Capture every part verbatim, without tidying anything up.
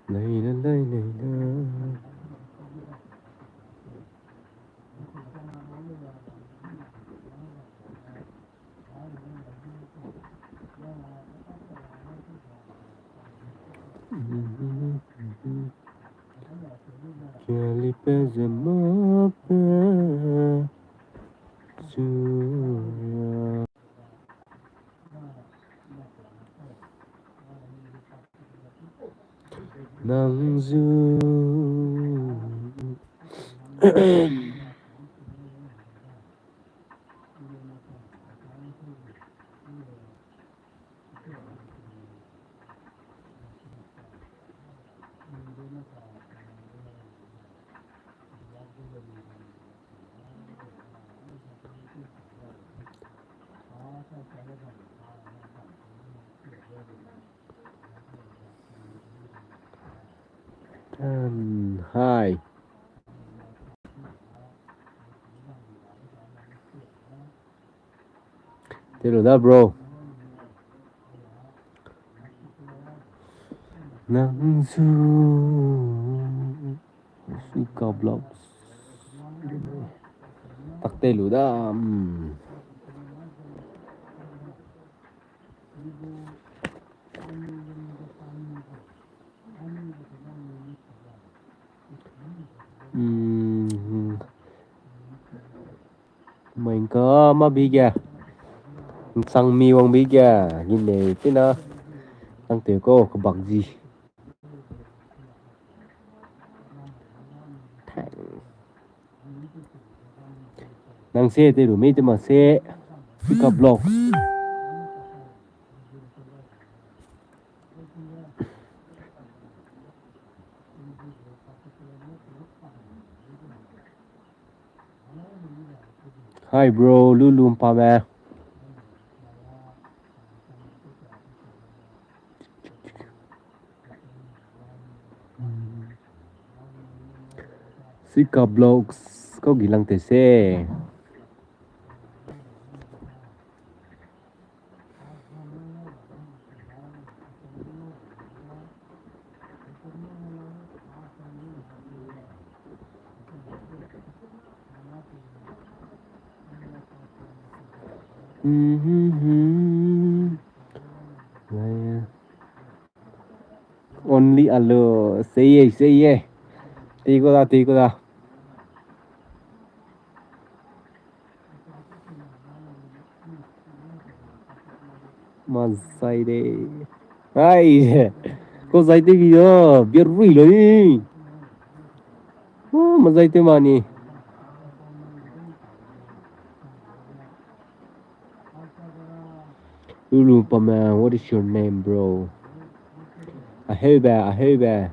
Leine, leine, leine. Kialipe ze mape suria. Nang zu. Hi. Telu da, bro. Nang zu. Suika Vlogs. Tak telu da. Hmm. Hmm. Maingka ma bige. Nsang mi wang bige. Gine tina. Tang te ko kabak ji. Nang se te lu mei te ma se. Suika Vlogs. Hi bro, Lulu mpame. Suika Vlogs, kau gi lang te se. Mhm. Only alo, sei ye, sei ye. Tei ko da, tei ko da. Mazai de. Ai, ko zai te video, biar rui lo ni. Oh, mazai te mani. Lulu mpame, what is your name, bro? Aheu be, aheu be.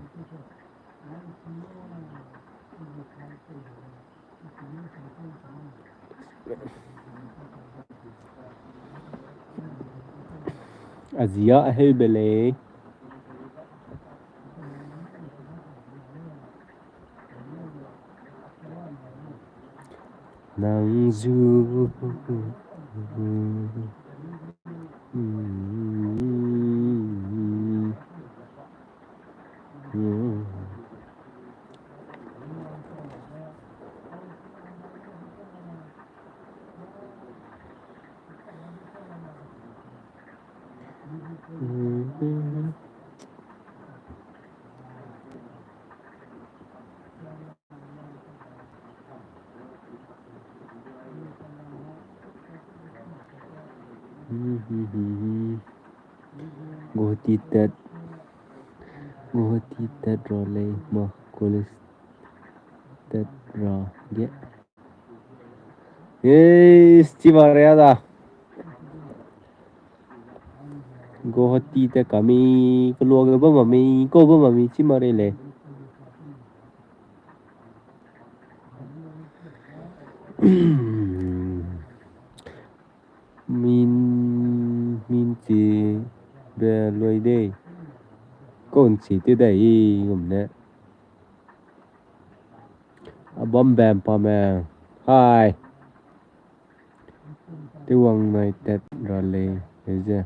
Azia aheu be lei. Nang zu. Guwahati tat, Guwahati tat ra lei ma, college tat ra ge. Ei, chimare a da. Guwahati te kami, keluage bam mami, kau bam mami, chimare lei. Min, min chi be lui dei. Kau nchi te dai i gum ne. Abam bam pa me. Hi. Tewang nai tat ra lei, lei ze.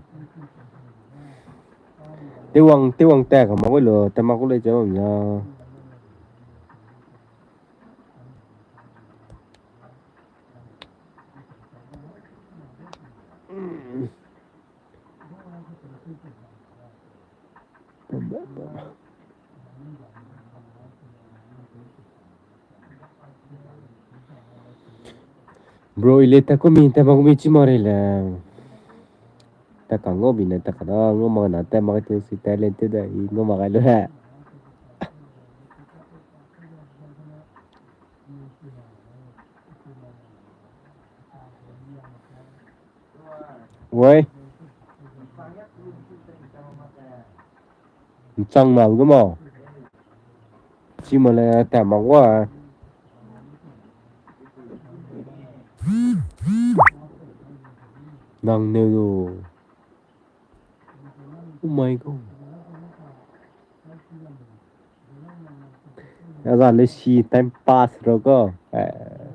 Tewang, tewang ta ka mak gu lo, ta mak gu le ze bam za. Bro, i le ta ku mi, ta mak ku mi chi ma re le. Ta ka ngau bi ne ta ka da, ngau mak na ta mak tu si talent te da, i ngau mak gai lu he. Wei. Nchang ma gu mau. Chi ma le ta mak wa. Nang ne lo. Oh my God. Aza le si time pass ro ko. Eh.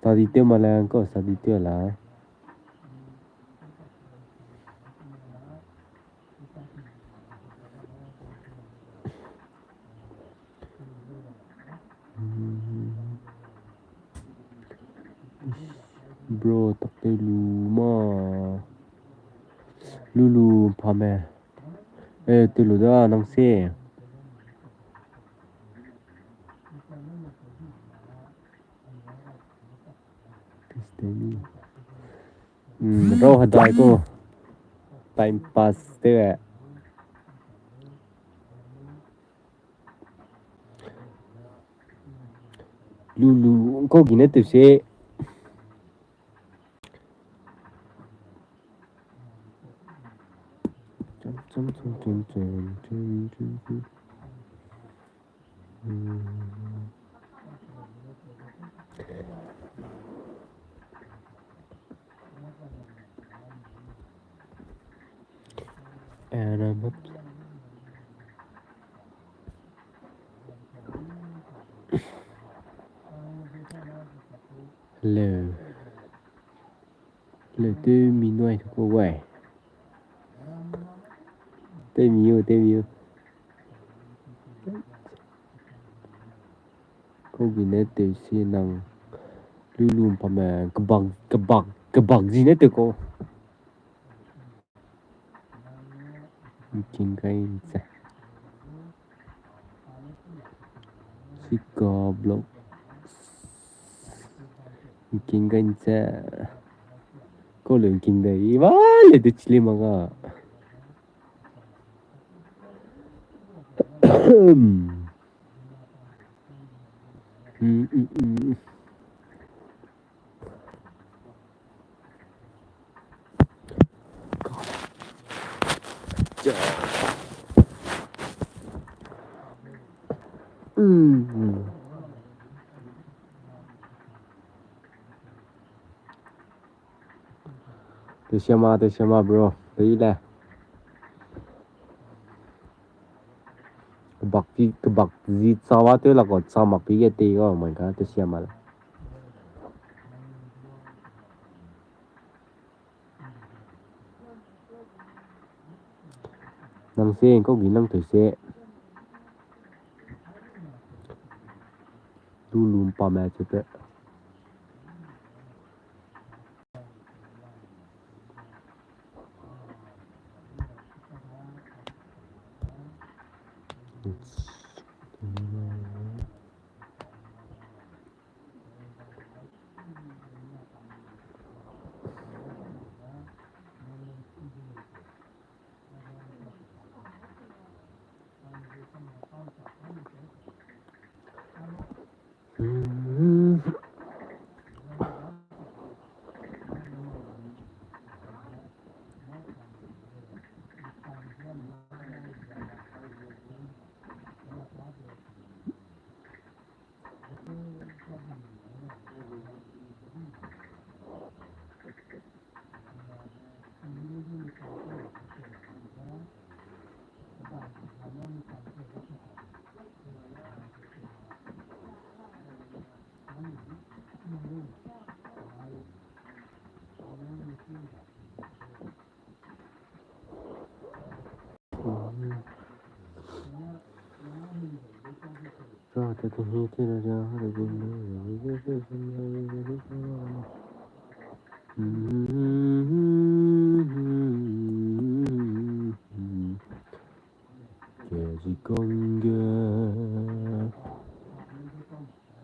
Study te ma le ko, study te la. Bro, tak te lu ma. Lu lu pa me. Eh, te lu da nang se. Tis te ni. Hmm, rau hadai ko. Time pass te. Lu lu ko gine te se. Chum, chum, chum. Hello. Hello, tew mi nui ko wai. Tew mi yo, tew mi yo. Ko gine tew si nang. Lu lu pa me kebak, kebak, kebak zi ne tew ko. Nking kai nse. Sika blog. Nking kai nse. Ko le nking dai. Iwa le de chili maga. Hmm, hmm, hmm. Te siama, te siama, bro. Te ile. Kebak pi, kebak zi chawa te la ko, cha mak pi ge te ko, mai ka te siama le. Nang se, kau gi nang tew se. Du lum pa me che pe.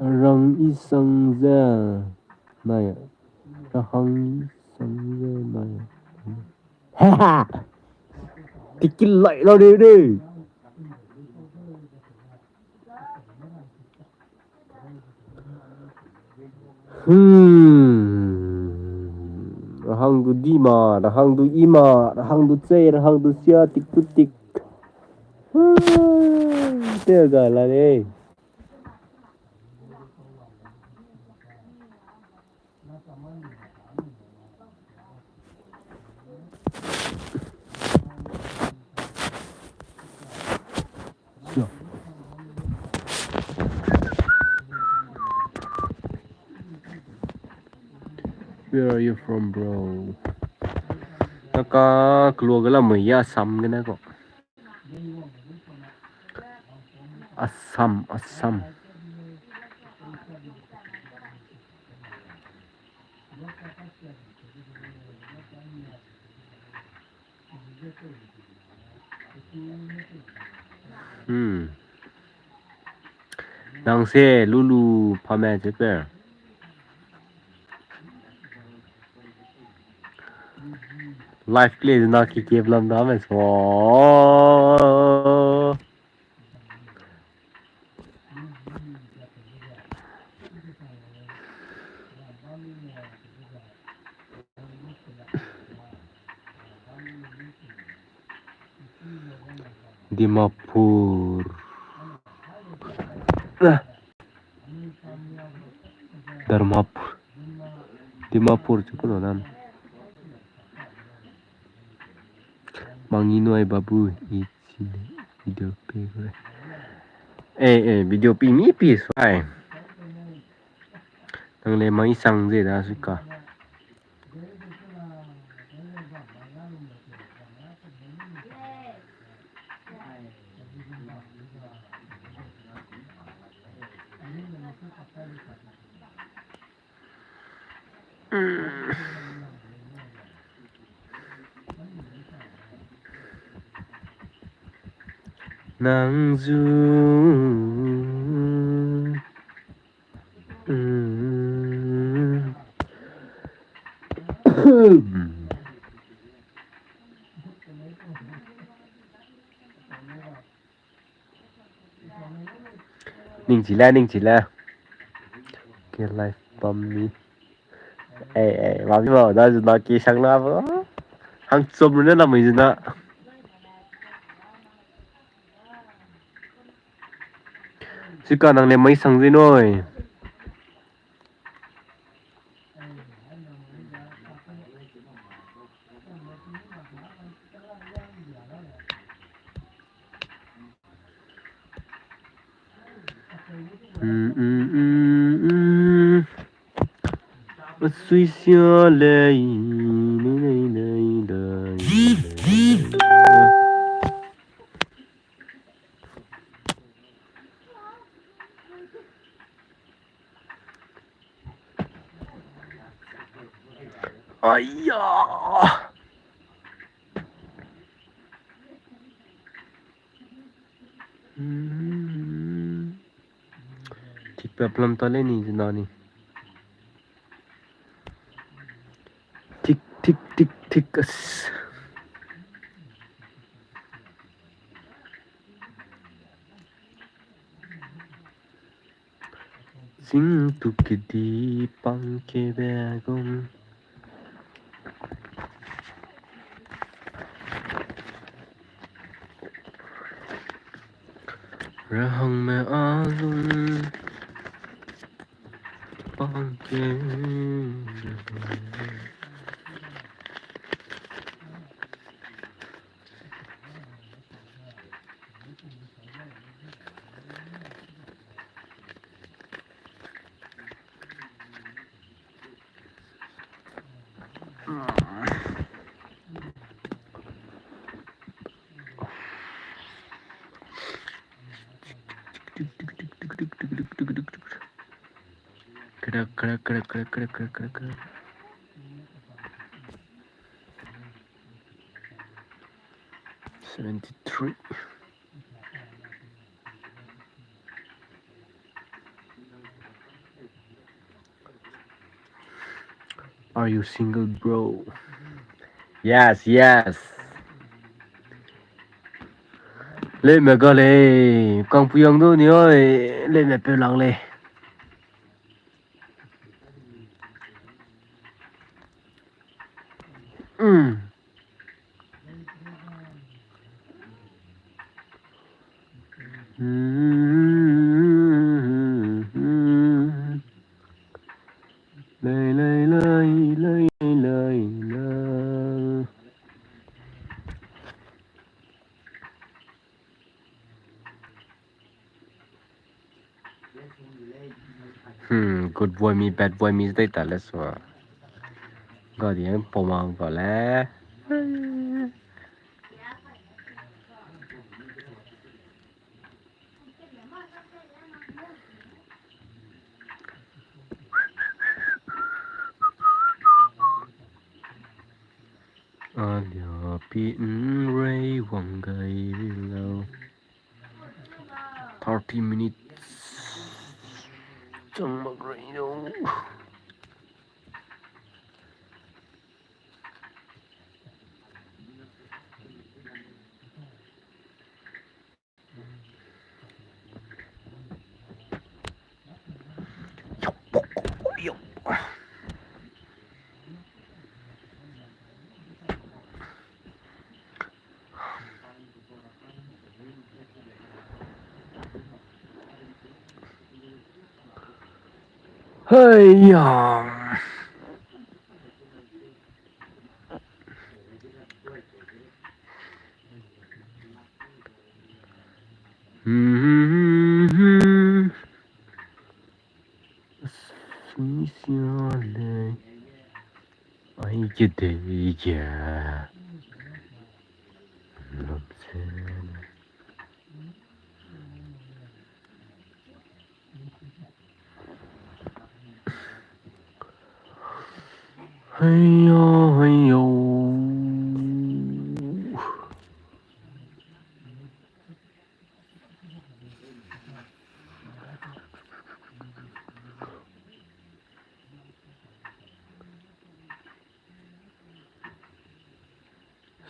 Rang i sang ze, nai, rahang i sang ze, nai. Ha ha! Tikil lai la de de. Hmm. Rahang du di ma, rahang du i ma, rahang du chei, rahang du sia, tik tu tik. Hmm. Te ga la le. Where are you from, bro? Kaka, kelua ge la mui ya Assam gene ko. Assam, Assam. Hmm. Nang se lulu pame chepe. Life clear na ki ke blam da me so. Dimapur. Ah. Dharmapur. Dimapur chu kulo nan. Mangi nuai babu i chine video pe gure. Eh, eh, video pi mi pi suai. Nang le mai sang ze da su ka. Nang zu. Ning chi le, ning chi le. Ke life bam mi. Eh, eh, bam mi ba, da zu na ki sang na ba. Hang chom ne na mui zu na. Sika nang le mai sang ze noi. Mm, mm, mm, mm. Sui sia lei, lei, lei, lei, lei, lei. Aya. Hmm. Tik pe plan ta le ni zina ni. Tik, tik, tik, tik, as. Sing tu kedi pang ke be gum. Rahang me azun pang ke. Crack, crack, crack, crack, crack, crack, crack. Seventy-three. Are you single, bro? Yes, yes. Leme ga lei, kangpuyang du ni oi, leme peu lang lei. Mm. Lei, lei, lei, lei, lei, lei. Hmm, good boy me, bad boy me, dai ta le sua. Ga di ang pau mang pa le. Alia pi nrei wang gai ri lau. Thirty minutes. Chang mak rei lau. Hei ya. Sui sia lei. Ai, ke dei ge. Lam se. Hei yo, hei yo.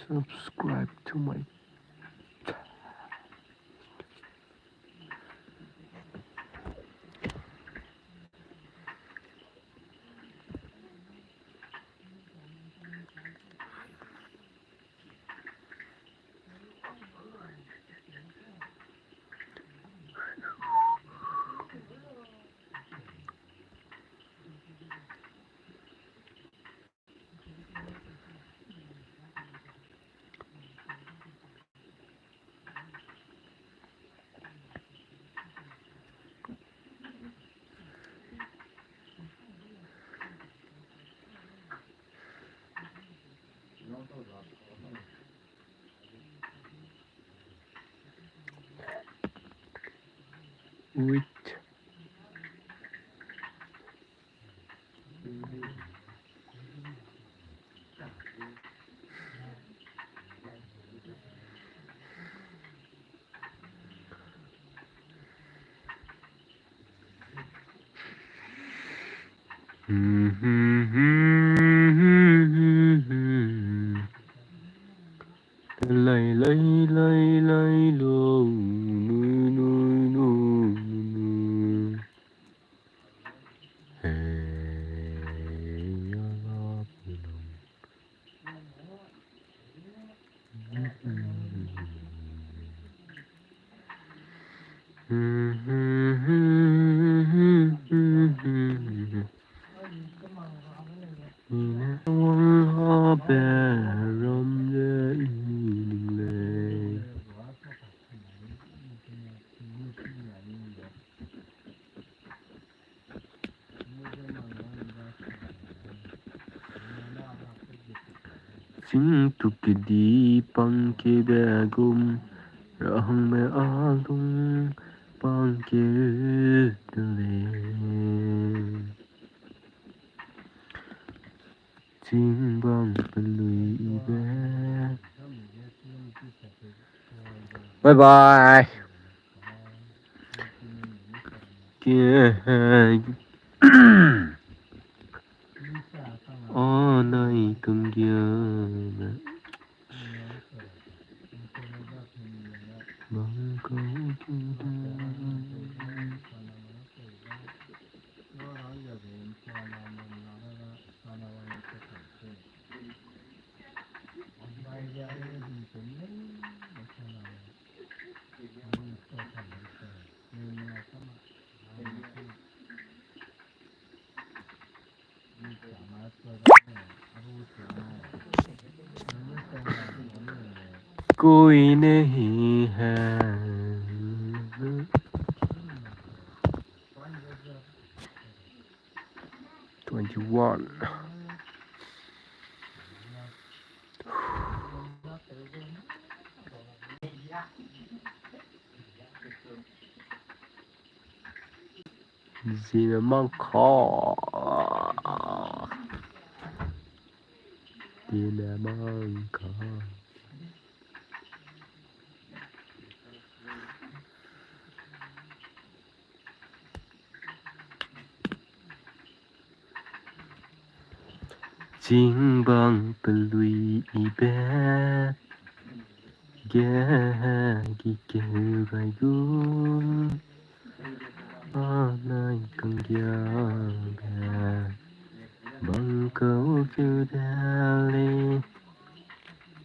Subscribe to my Wait. Lei, lei, lei, lei, lo, nu, nu, nu, nu, nu. Hey, ya, la, pu, lo. Wang ha pe ram de i ning lei. Chîng tu kedi pang kebe gum, rahangme a lung pang keu de lei. Tingbang pelui ibe. Bye bye. Ke, anai kanggia ne. Bang kau keu da. कोई नहीं है। Twenty-one. Zina mangka. Zina mangka. Chingbang pelui ibe ge gi keu gai gu, anai kanggiabe bang kau keu da lei.